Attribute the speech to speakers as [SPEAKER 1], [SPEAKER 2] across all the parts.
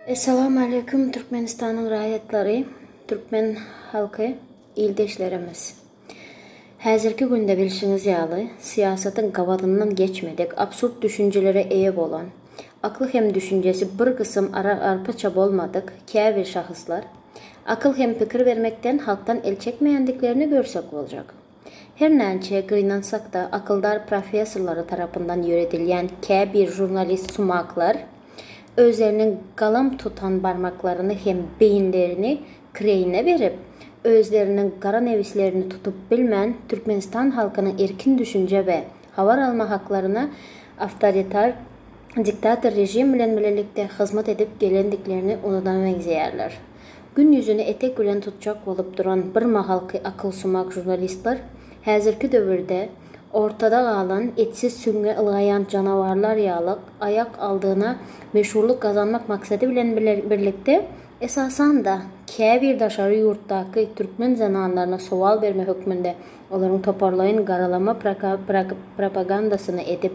[SPEAKER 1] Essalamu Aleýkum Türkmenistanyň raýatlary, türkmen halky, ildeşlerimiz. Häzirki günde bilşiňiz ýaly, syýasatyň gabadyndan geçmedik, absurd düşünjelere eýe bolan, akly hem düşünjesi bir gysym arpaça bolmadyk käbir şahyslar, akyl hem pikir bermekden halkdan el çekmeýändiklerini görsek boljak. Her näçe gynansak-da akyldar professorlary tarapyndan ýöredilýän käbir žurnalist sumaklar özleriniň galam tutan barmaklaryny hem beýinlerini kireýine berip, özleriniň gara nebislerini tutup bilmän Türkmenistan halkynyň erkin düşünje we habar alma haklaryna awtoritar diktator režim bilen bilelikde hyzmat edip gelendiklerini unudana meňzeýärler. Gün ýüzüni etek bilen tutjak bolup duran birmahalky akylsumak žurnalistler häzirki döwürde ortada galan etsiz süňňe ylgaýan janawarlar ýalyk aýak aldygyna meşhurlyk gazanmak maksady bilen birlikde esasan-da käbir daşary ýurtdaky türkmen zenanlaryna sowal berme hökmünde olaryň toparlaýyn garalama propagandasyny edip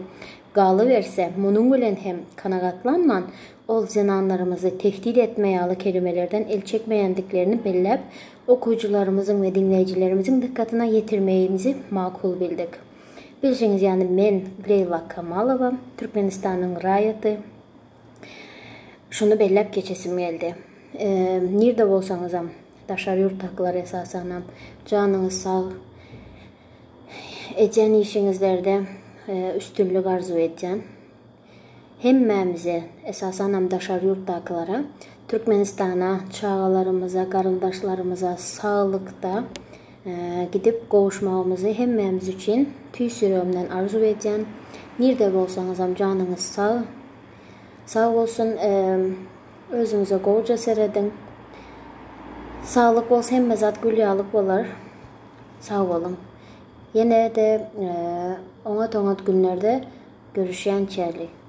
[SPEAKER 1] galyberse munuň bilen hem kanagatlanman ol zenanlarymyzy tehdit etme ýaly kelimelerden el çekmeýändiklerini belläp, okyjylarymyzyň we diňleýjilerimiziň dykgatyna ýetirmegimizi makul bildik. Bilşiňiz ýaly men, Leýla Kamalowa, Türkmenistanyň raýaty. Şuny belläp geçesim geldi. Nirde bolsaňyzam, daşary ýurtdakylar esasanam, janyňyz sag, edýän işiňizlerde üstünlik arzuw edýän. Hemmämize, esasanam daşary ýurtdakylara, Türkmenistana, çagalarymyza, garyndaşlarymyza saglykda gidip gowuşmagymyzy hemmämiz üçin tüýs ýüregimden arzuw edýän. Nirde bolsaňyzam janyňyz sag, sag bolsun. Özüňize gowja serediň. Saglyk bolsa hemme zat gül ýalyk bolar. Sag boluň. Ýene-de oňat-oňat günlerde görüşýänçäli.